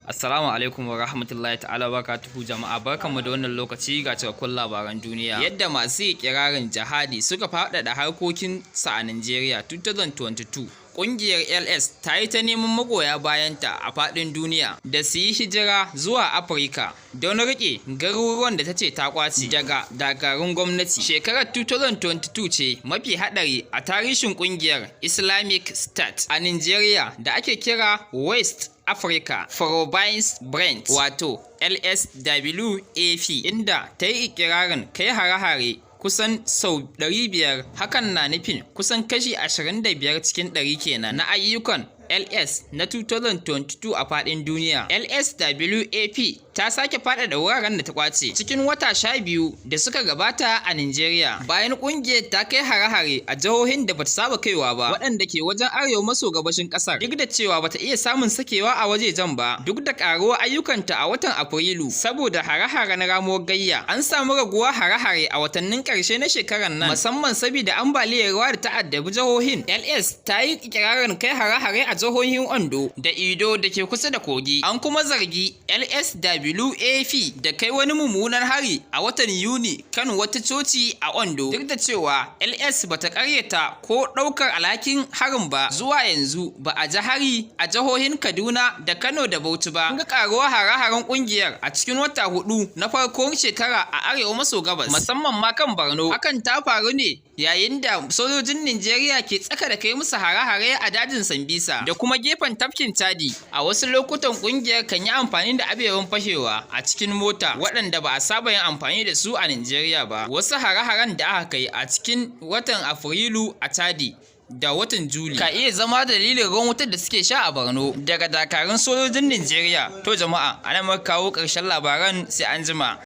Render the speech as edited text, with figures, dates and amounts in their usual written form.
Assalamu alaikum wa rahmatullahi ta'ala wa barakatuhu. Jama'a, barkanmu da wannan lokaci, ga cikakkun labaran duniya. Yadda masu ikirarin jihadi suka faɗaɗa harkokin sa a Najeriya 2022. Ƙungiyar LS ta yi ta neman magoya bayanta a faɗin duniya da su yi hijira zuwa Afirka don riƙe garuruwan da ta ce ta ƙwace daga dakarun gwamnati. Shekarar 2022 ce mafi haɗari a tarihin ƙungiyar Islamic State a Najeriya da ake kira West Africa Province Branch, wato LSWAP, inda ta yi ikirarin kai hare-hare kusan sau 500. Hakan na nufin kusan kashi 25 cikin 100 kenan na ayyukan LS na 2022 a faɗin duniya. LSWAP ta sake faɗaɗa wuraren da ta ƙwace cikin wata 12 da suka gabata a Najeriya, bayan ƙungiyar ta kai hare-hare a jihohin da bata saba kaiwa ba, waɗanda ke wajen arewa maso gabashin ƙasar, duk da cewa bata iya samun sakewa a wajejen ba. Duk da ƙaruwar ayyukanta a watan Afrilu saboda hare-haren ramuwar gayya, an samu raguwar hare-hare a watannin ƙarshe na shekarar nan, musamman saboda ambaliyar ruwa da ta addabi jihohin. LS ta yi ikirarin kai hare-hare a jihohin Ondo da Edo da ke kusa da Kogi. An kuma zargi LSWAP da kai wani mummunan hari a watan Yuni kan wata coci a Ondo, duk da cewa LS bata karyata ko ɗaukar alhakin harin ba. Zuwa yanzu ba a ji hari a jihohin Kaduna da Kano da Bauchi ba. An ga karuwar hare-haren kungiyar a cikin wata 4 na farkon shekara a arewa maso gabas, musamman ma kan Borno. Hakan ta faru ne yayin da sojojin Najeriya ke tsaka da kai musu hare-hare a dajin Sambisa da kuma gefen tafkin Chadi. A wasu lokutan kungiyar kan yi amfani da ababen fashewa a cikin mota waɗanda ba a saba yin amfani da su a Najeriya ba. Wasu hare-haren da aka kai a cikin watan Afrilu a Chadi da watan Juli ka iya zama dalilin ruwan wutar da suke sha a Borno daga dakarun sojojin Najeriya. To jama'a, ana muka kawo ƙarshen labaran, sai an jima.